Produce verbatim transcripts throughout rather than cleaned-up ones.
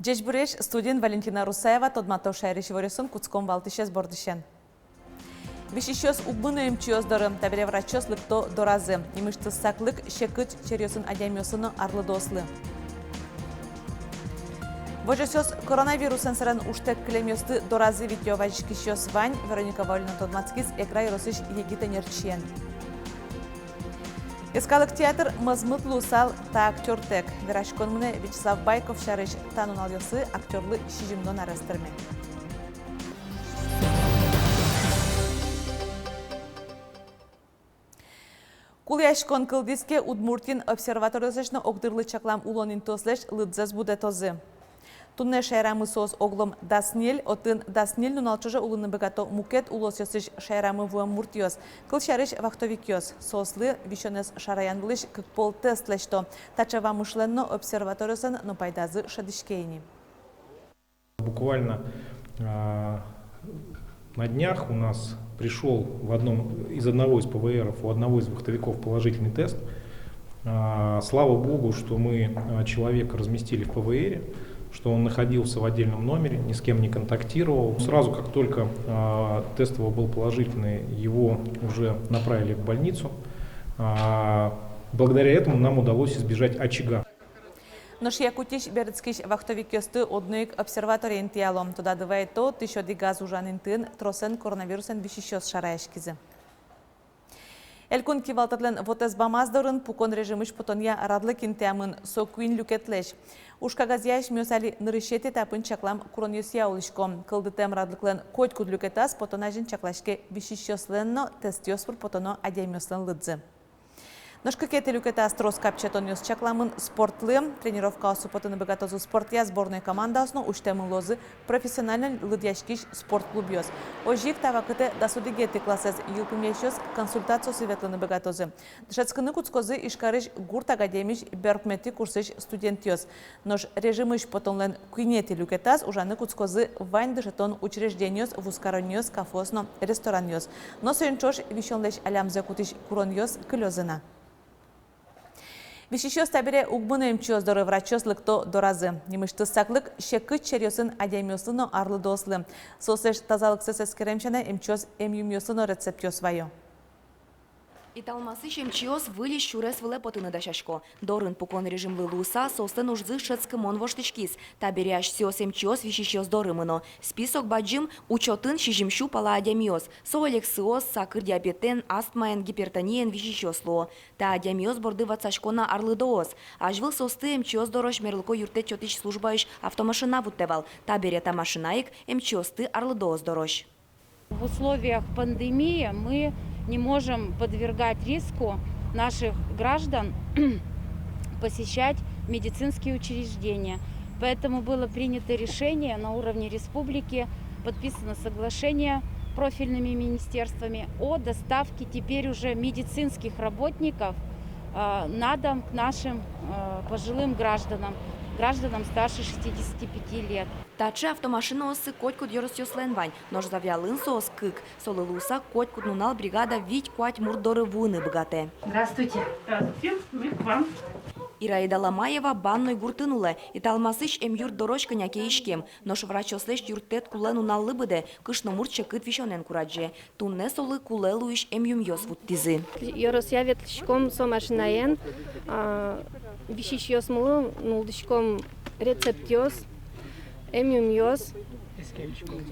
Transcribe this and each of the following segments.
Ӟечбуресь! Студиын Валентина Русаева. Тодмато шаерысь иворъёсын. Кутском валтӥсез бордысен. Висисьёс уг мыно эмчиос доры. Табере врачъёс лыкто доразы. Нимысьтыз саклык секыт черъёсын адямиослы но арлыдоослы. Возёсъёс коронавирусэн сэрен ужтэк кылемъёсты доразы витё. Вазиськисьёс вань. Вероника Ваулина тодматскиз Эгра ёросысь егит ӧнерчиен. Йӧскалык театр мӧзмыт луысал та актёртэк. Вераськон мынэ Вячеслав Байков сярысь. Та нуналъёсы актёрлы сизьымдон арес тырме. Кулэяськон кылдӥз ке, Удмуртиын обсерваториослэсь но огдырлы чаклам улон интыослэсь лыдзэс будэтозы. Туннэ шаерамы соос оглом дас ньыль, отын дас ньыль нунал ӵоже улыны быгато мукет улосъёсысь шаерамы вуэм муртъёс, кылсярысь, вахтовикъёс. Соослы висёнэз шараян вылысь кык пол тест лэсьто. Таӵе вамышлэн но, обсерваториослэн но пайдазы шӧдӥське ини. Буквально, а, на днях у нас пришёл в одном из, одного из П В Ров у одного из вахтовиков положительный тест. А, слава богу, что мы, а, человека разместили в П В Р, что он находился в отдельном номере, ни с кем не контактировал. Сразу, как только, а, тест его был положительный, его уже направили в больницу. А, благодаря этому нам удалось избежать очага. Нош Якутиысь берытскись вахтовикъёсты одно ик обсерватория интыяло. Тодады вайытом, тысё одӥгаз ужан интыын тросэн коронавирусэн висисьёс шараяськизы. Элькун кивалтэтлэн вотэс бамаз дорын пукон режимысь потонъя радлык интыямын. Со куинь люкетлэсь. Уж кагазъя асьмеос али нырысетӥ этапын чаклам куронъёсъя улӥськом. Кылдытэм радлыклэн котькуд люкетаз потон азьын чаклаське висисьёслэн но тестъёс пыр потоно адямиослэн лыдзы. Нош кыкетӥ люкетаз трос капчиятонъёс чакламын спортлы. Тренировкаосы потыны быгатозы спортъя сборной командаос но, усьтэмын луозы профессиональной лыдъяськись спортклубъёс. Озьы ик та вакытэ дас одӥгетӥ классэз йылпумъясьёс консультациосы ветлыны быгатозы. Дышетскыны кутскозы Ижкарысь гурт академиысь берпуметӥ курсысь студентъёс. Нош режимысь потонлэн куинетӥ люкетаз ужаны кутскозы вань дышетон учреждениос, вузкаронниос, кафеос но ресторанъёс. Но соин ӵош висёнлэсь алямзэ кутӥсь куронъёс кылёзы на. Висисьёс табере уг мыно эмчиос доры, врачъёс лыкто доразы. Нимысьтыз саклык секыт черъёсын адямиослы но арлыдоослы. Соослэсь тазалыксэс эскерем сяна, эмчиос эмъюмъёслы но рецептъёс вайо. Италмасысь эмчиос выльысь сюрес вылэ потыны дасясько. Дорын пукон режимлы луыса, соослэн ужзы шӧдскымон воштӥськиз. Табере асьсэос эмчиос висисьёс доры мыно. Список бадӟым: учётын сизьымсю пала адямиос. Со олексиоз, сакыр диабетэн, астмаен, гипертониен висисьёс луо. Та адямиос борды ватсасько на арлыдоос. Азьвыл соосты эмчиос дорозь мерлыко юрттэт сётӥсь службаысь автомашина вуттэ вал. Табере та машина ик эмчиосты арлыдоос дорозь. В условиях пандемии мы не можем подвергать риску наших граждан посещать медицинские учреждения. Поэтому было принято решение на уровне республики, подписано соглашение профильными министерствами о доставке теперь уже медицинских работников, э, на дом к нашим, э, пожилым гражданам, гражданам старше шестидесяти пяти лет. Таӵе автомашинаоссы котькуд ёросъёслэн вань, нош Завьялын соос кык. Солы луыса котькуд нунал бригада вить-куать мурт доры вуыны быгатэ. Здравствуйте. Здравствуйте. Мы к вам. Ираида Ломаева Банной гуртын улэ. Италмасысь эмъюрт дорозь кӧня ке иськем. Нош врачъёслэсь юрттэт кулэ нуналлы быдэ, кышномурт секыт висёнэн курадӟе. Туннэ солы кулэ луись эмъюмъёс вуттӥзы. Ёросъя ветлӥськом со машинаен, а, висисьёсмылы нуллӥськом рецептъёс, эмъюмъёс,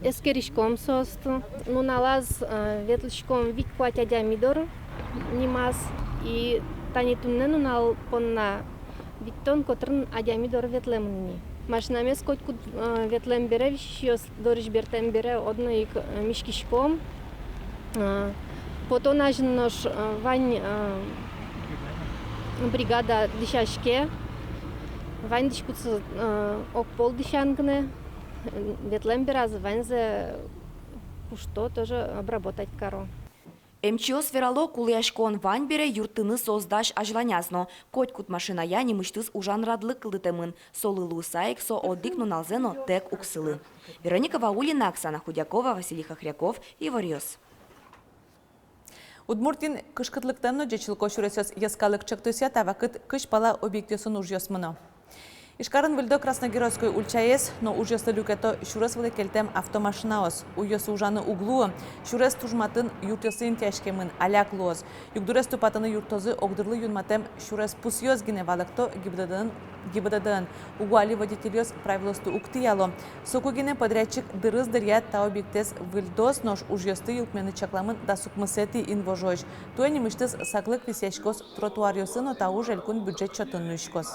эскериськом соосты. Нуналаз, а, ветлӥськом вить-куать адями доры нимаз. И тани туннэ нунал понна витьтон котырын адями доры ветлэмын ини. Машинамес котькуд, э, ветлэм бере, висисьёс дорысь бертэм бере одно ик, э, миськиськом. Э, потон азьын нош, э, вань, э, бригада дӥсяське, вань дӥськутсы, э, огпол дӥсян гинэ, э, ветлэм беразы ваньзэ кушто, тоже обработать каро. Эмчиос верало, кулэяськон вань бере, юрттыны соос дась азьланяз но. Котькуд машиная нимысьтыз ужан радлык кылдытэмын. Солы луыса ик со одӥг нуналзэ но тэк уг сылы. Вероника Ваулина, Оксана Худякова, Василий Хохряков, «Иворъёс». Удмуртиын кышкытлыклэн но ӟечлыко сюресъёс йӧскалык ӵектосъя та вакыт кызь пала объектъёсын ужъёс мыно. Ижкарын выльдо Красногеройской ульчаез, но ужъёсты люкето сюрес вылэ кельтэм автомашинаос. Уйёсы ужаны уг луы, сюрес туж матын юртъёсы интыяськемын, аляк луоз. Югдурез тупатыны юрттозы огдырлы юнматэм сюрес пусъёс гинэ, валэкто ГИБДД-ын. ГИБДД-ын уго али водительёс правилоосты уг тӥяло. Соку гинэ подрядчик дырыз дыръя та объектэз выльдоз, нош ужъёсты йылпумъяны чакламын дас укмысэтӥ инвожоозь. Туэ нимысьтыз саклык висъяськоз тротуаръёсы но, та уж элькун бюджет чотын нуиськоз.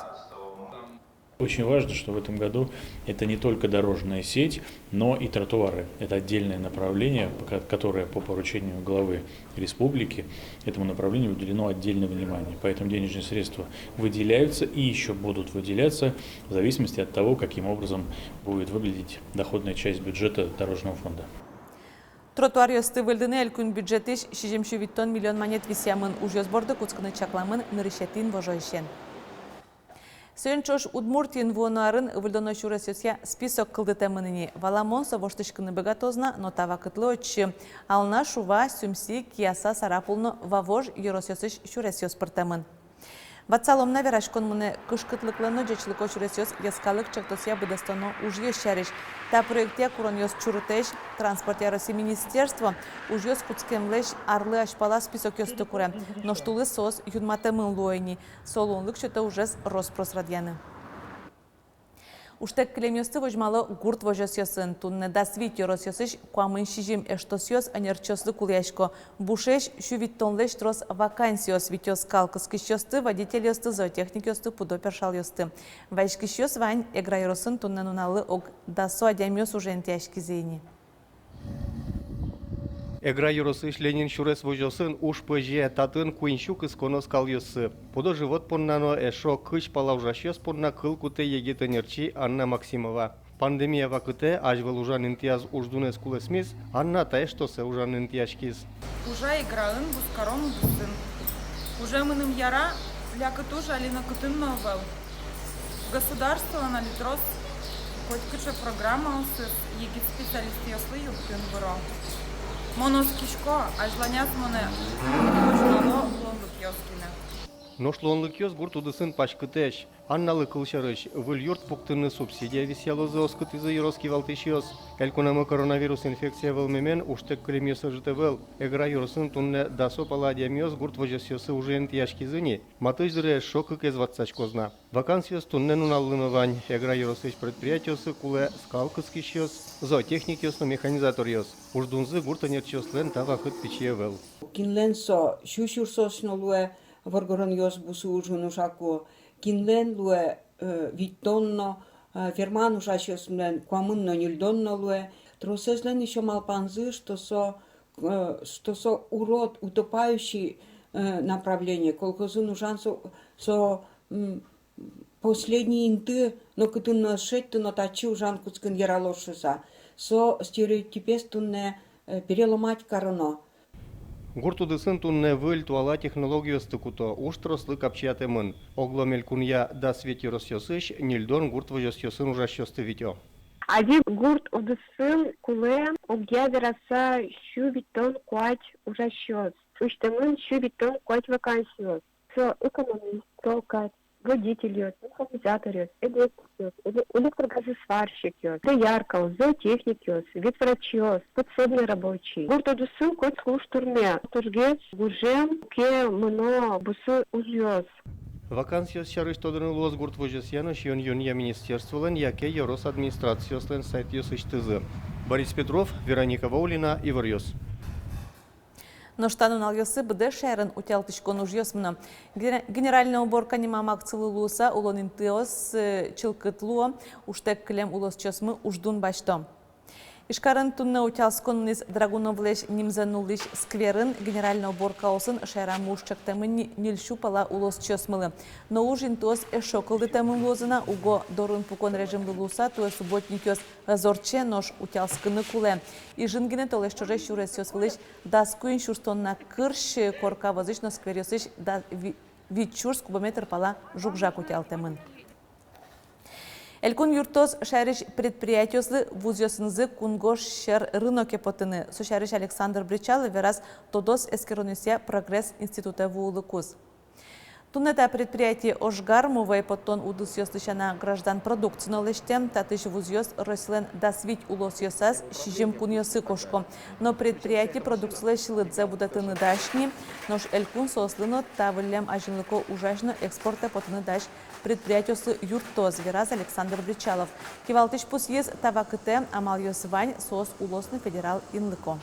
Очень важно, что в этом году это не только дорожная сеть, но и тротуары. Это отдельное направление, пока- которое по поручению главы республики этому направлению уделено отдельное внимание. Поэтому денежные средства выделяются и ещё будут выделяться в зависимости от того, каким образом будет выглядеть доходная часть бюджета дорожного фонда. Тротуаръёсты выльдыны элькун бюджетысь сизьымсю витьтон миллион манет висъямын. Ужъёс борды кутскыны чакламын нырысетӥ инвожоысен. Соин ӵош Удмуртиын вуоно арын выльдоно сюресъёсъя список кылдытэмын ини. Валамон, со воштӥськыны быгатоз на, но та вакытлы отчы Алнаш, Ува, Сюмси, Кияса, Сарапул но Вавож ёросъёсысь сюресъёс пыртэмын. Ватсалом на, вераськон мынэ кышкытлыклэн но ӟечлыко сюресъёс йӧскалык чектосъя быдэстоно ужъёс сярысь. Та проектъя куронъёс чурытэсь, транспортъя Россиысь министерство ужъёс кутскемлэсь арлы азьпала списокъёсты куре. Нош тулыс соос юнматэмын луо ини. Со луонлык сётэ ужез рос-прос радъяны. Ужтэк кылемъёсты возьмало гурт возёсъёсын. Туннэ дас вить ёросъёсысь куамын сизьым эштосъёс ӧнерчиослы кулэясько. Бушезь сю витьтонлэсь трос вакансиос витё: скал кыскисьёсты, водительёсты, зоотехникъёсты, пудо першалъёсты. Вазиськисьёс вань. Эгра ёросын туннэ нуналлы ог дасо адямиос уже интыяськизы ини. Эгра ёросысь Ленин сюрес возёсын уж пӧзе, татын куинь сю кысконо скалъёссы. Пудо-живот понна но эшшо кызь пала ужасьёс понна кыл кутэ егит ӧнерчи Анна Максимова. Пандемия вакытэ азьвыл ужан интыяз уждунэз кулэсмиз, Анна та эштосэ ужаны интыяськиз. Ужа Эграын вузкарон удысын. Уже мыным яра, лякыт уж али нокытын но ӧвӧл. Государстволэн али трос котькыӵе программаосыз егит специалистъёслы юрттыны выро. Мон оскисько, азьланяз монэ возьмало луонлыкъёс гинэ. Нош луонлыкъёс гурт удысын паськытэсь. Анналы, кылсярысь, выль юрт пуктыны субсидия висъялозы, оскытӥзы ёрос кивалтӥсьёс. Элькунамы коронавирус инфекция вӧлмемен ужтэк кылемъёс ӧжыт ӧвӧл. Эгра ёросын туннэ дасо пала адямиос гурт возёсъёсы уже интыяськизы ни. Матысь дыре эшшо кыкез ватсаськоз на. Вакансиос туннэ нуналлы но вань. Эгра ёросысь предприятиосы кулэ скал кыскисьёс, зоотехникъёс но механизаторъёс. Уждунзы гурт ӧнерчиослэн та вакыт пичи ӧвӧл. Кинлэн со сю сюрсозь но луэ, воргоронъёс бусы ужын ужаку, кинлэн луэ, э, витьтон но, э, фермаын ужасьёслэн куамын но, ньыльдон но луэ. Тросэзлэн ещё малпанзы, что со, э, что со урод, утопающий, э, направление. Колхозын ужан со, со, м, последний инты, нокытын но ӧз шедьты но татчы ужан кутскын яралоз шуыса. Со стереотипез туннэ, э, переломать кароно. Гурт удысын туннэ выль туала технологиосты куто, уж трослы капчиятэмын. Оглом элькунъя дас вить ёросъёсысь ньыльдон гурт возёсъёсын ужасьёсты витё. Али гурт удысын кулэ, огъя вераса, сю витьтон куать ужасьёс. Усьтэмын сю витьтон куать вакансиос. Со экономист, токарь, водительёс, механизаторъёс, электрикъёс, эле-, электрогазосварщикъёс, дояркаос, зоотехникъёс, ветврачъёс, подсобный рабочий. Гурт удысын котьку уж тырме, тужгес гужем ке мыно бусы ужъёс. Вакансиос сярысь тодыны луоз гурт возёсъя но сиён-юонъя министерстволэн яке ёрос администрациослэн сайтъёсысьтызы. Борис Петров, Вероника Ваулина, «Иворъёс». Нош та нуналъёсы быдэс шаерын утялтӥськон ужъёс мыно. Генера-, генеральная уборка нимам акцилы луыса улон интыос, э, чылкыт луо, ужтэк кылем улосчиосмы уждун басьто. Ижкарын туннэ утялтӥськон мынӥз Драгуновлэсь нимзэ нуллӥсь скверын. Генеральная уборкаосын шаерамы уж чектэмын ни ньыль сю пала улосчиосмылы. Но уж интыос эшшо кылдытэмын луозы на, уго дорын пукон режимлы луыса туэ субботникъёс ӧз ортче, нош утялтӥськыны кулэ. Ижын гинэ толэзь ӵоже сюресъёс вылысь дас куинь сюрс тонна кырсь корка вӧзысь но скверъёсысь да-, ви-, вить сюрс кубометр пала жуг-жаг утялтэмын. Элькун юрттоз шаерысь предприятиослы вузъёсынызы кунгож сьӧр рыноке потыны. Со сярысь Александр Бречалов вераз тодос эскеронъёсъя «Прогресс» институтэ вуылыкуз. Туннэ та предприятие ожгар, мувӧй поттон удысъёслы сяна, граждан продукци но лэсьтэм. Татысь вузъёс Россилэн дас вить улосъёсаз сизьым кунъёсы кошко. Но предприятие продукцилэсь лыдзэ будэтыны дась ни, нош элькун соослы но та выллем азинлыко ужась но экспортэ потыны дась предприятиослы юрттоз, вераз Александр Бречалов. Кивалтӥсь пусйиз: та вакытэ амалъёс вань, соос улос но федерал инлыко.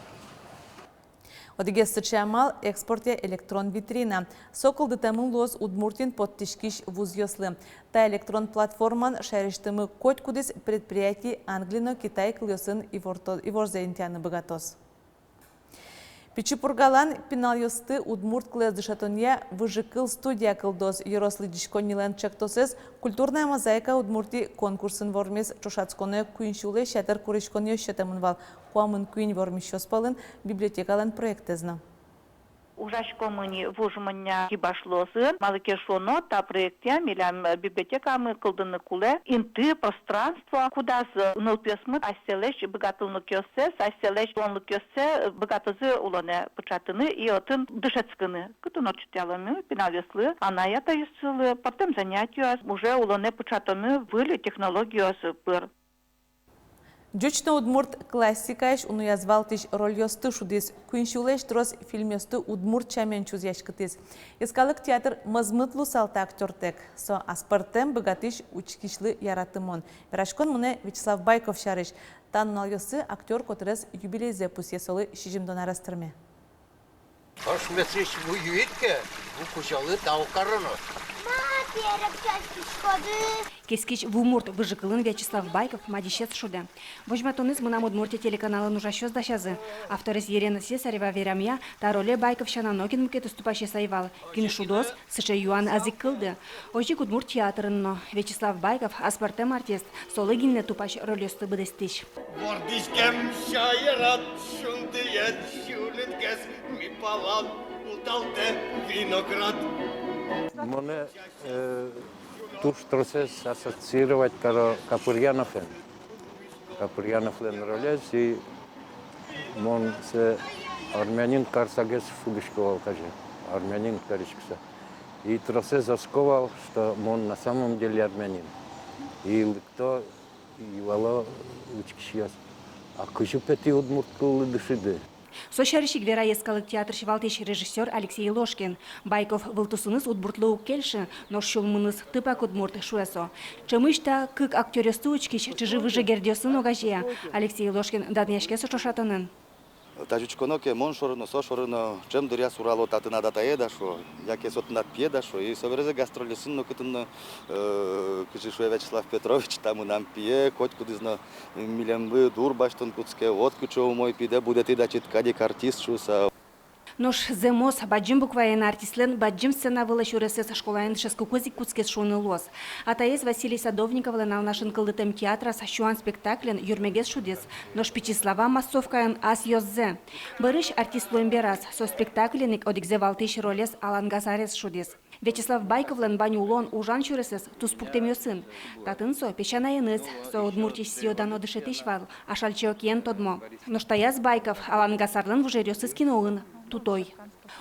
Одӥгез сыӵе амал — экспортъя электрон витрина. Со кылдытэмын луоз Удмуртиын поттӥськись вузъёслы. Та электрон платформаын шаерысьтымы котькудӥз предприятие англи но китай кылъёсын иворто-, иворзэ интыяны быгатоз. Пичи Пургалэн пиналъёсты удмурт кылэз дышетонъя «Выжыкыл» студия кылдоз. Ёрослы дӥськоннилэн чектосэз «Культурная мозаика Удмуртии» конкурсын вормиз. Ӵошатсконэ куинь сюлэсь ятыр куриськонъёс сётэмын вал. Куамын куинь вормисьёс пӧлын библиотекалэн проектэз но. Ужаськомы ни вуж монья кибашлыосын, малы ке шуоно, та проектъя милям библиотекамы кылдыны кулэ инты, пространство, кудаз нылпиосмы асьсэлэсь быгатонлыкъёссэс, асьсэлэсь луонлыкъёссэс быгатозы улонэ пыӵатыны и отын дышетскыны. Кытын ортчытъяломы пиналъёслы, анай-атайёслы пӧртэм занятиос, уже улонэ пыӵатомы выль технологиос пыр. Ӟуч но удмурт классикаысь унояз валтӥсь рольёсты шудӥз. Куинь сюлэсь трос фильмъёсты удмурт сямен чузъяськытӥз. Йӧскалык театр мӧзмыт луысал та актёртэк. Со аспӧртэм, быгатӥсь, учкисьлы яратымон. Вераськон мынэ Вячеслав Байков сярысь. Та нуналъёсы актёр котырес юбилейзэ пусъе, солы сизьымдон арес тырме. Ошмесысь ву юид ке, ву кузёлы тау кароно. Ма, перепчаськиськоды. Кескич вумурт, выжыкылын Вячеслав Байков мадисез шудэ. Возьматонэз «Мынам Удмуртие» телеканалын ужасьёс дасязы. Авторез Елена Слесарева верамъя, та роле Байков сяна нокин мукетыз тупасез ӧй вал. Кин шудоз, сыӵе юан ӧз ик кылды. Озьы ик удмурт театрын но. Вячеслав Байков — аспӧртэм артист, солы гинэ тупась рольёсты быдэстӥсь. Вордӥськем шаерад шундыед сюлмыгес ми палан уталтэ виноград. Монэ, э, туж тросэз ассоциировать каро Капырьяновен. Капырьяновлэн ролез, и мон сэ армянин карсагес шудӥсько вал тазьы, армянин кариськыса. И тросэз оско вал, что мон на самом деле армянин. И лыкто, и юало учкисьёс: «А кызьы пе тӥ удмурт кыллы дышиды?» Со сярысь ик вера Йӧскалык театрысь валтӥсь режиссёр Алексей Ложкин. Байков вылтусыныз удмуртлы уг кельшы, нош сюлмыныз тыпак удмурт, шуэ со. Ӵемысь та кык актёръёсты учкись чыжы-выжы гердъёсын огазея. Алексей Ложкин данъяське со ӵошатонэн. Тазьы учконо ке, мон шоры но, со шоры но, ӵем дыръя сурало: «Та тынад атае да», — шуо, яке «Со тынад пие да», — шуо. И собере гастрольёсын но, кытын но, э, кызьы шуэ Вячеслав Петрович, та мынам пие, котькудӥз но милемлы дур басьтон кутске: «Вот кыӵе умой пидэ будэтӥд ачид кадь ик артист», — шуыса. Нош зэмос, бадӟым букваен артистлэн бадӟым сцена вылэ сюресэз школаын дышетскыкуз ик кутскиз шуыны луоз. Атаез Василий Садовниковлэн Алнашын кылдытэм театраз «Сюан» спектаклен юрмегес шудӥз, нош пичи Слава массовкаын — ас ёззэ. Бӧрысь артист луэм бераз, со спектакльын ик одӥгзэ валтӥсь ролез — Алан Гасарез шудӥз. Вячеслав Байковлэн вань улон, ужан сюресэз туспуктэмъёсын. Татын со песянаеныз, со Удмуртиысь сӥё-дано дышетӥсь вал, Ашальчи Окиен тодмо. Нош таяз Байков Алан Гасарлэн вужеръёсыз киноын тутой.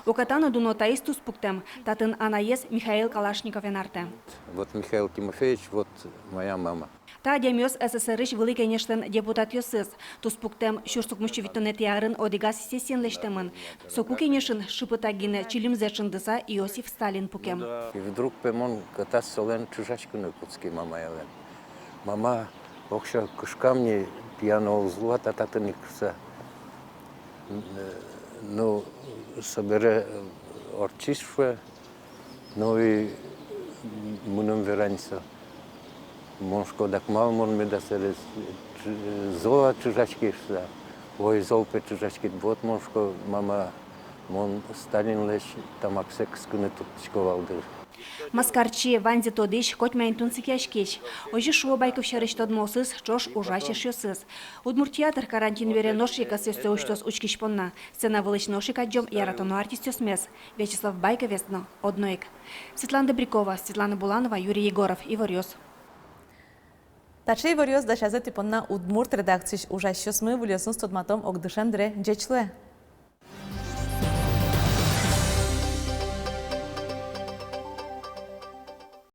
Уката но дуно таиз туспуктэм, татын анаез Михаил Калашниковен артэ. Вот Михаил Тимофеевич, вот моя мама. Та адямиос СССР-ысь Вылӥ Кенешлэн депутатъёсыз. Туспуктэм сюрс укмыс сю витьтонэтӥ арын одӥгаз сессиен лэсьтэмын. Соку кенешын шыпытак гинэ чилимзэ чындыса Иосиф Сталин пукем. И вдруг пе мон кӧтаз солэн чыжаськыны кутски, мамаелэн. Мама, ох, шуэ, кышкам ни, пияно уз луы-а татын ик, шуса. Ну, собере ортчиз, шуэ. Ну и мыным вераны со. Мон шуко: «Дак малы мон меда сэрез, зол-а чыжаськи?» — шуса. «Ой, зол пе чыжаськид». Вот мон шуко: «Мама, мон Сталинлэсь тамаксэ кыскыны турттӥсько вал дыр». Маскарчи, ваньзэ тодӥсь, котьмаин тунсыкъяськись. Озьы шуо Байков сярысь тодмоосыз ӵош ужась эшъёсыз. Удмурт театр карантин бере нош ик ӧсъёссэ усьтоз учкись понна. Сцена вылысь нош ик адӟом яратоно артистъёсмес. Вячеслав Байковез но одно ик. Светлана Добрякова, Светлана Буланова, Юрий Егоров, «Иворъёс». Таӵе иворъёс дасязы тӥ понна удмурт редакциысь ужасьёсмы. Выльёсыныз тодматом огдышем дыре. Ӟеч луэ!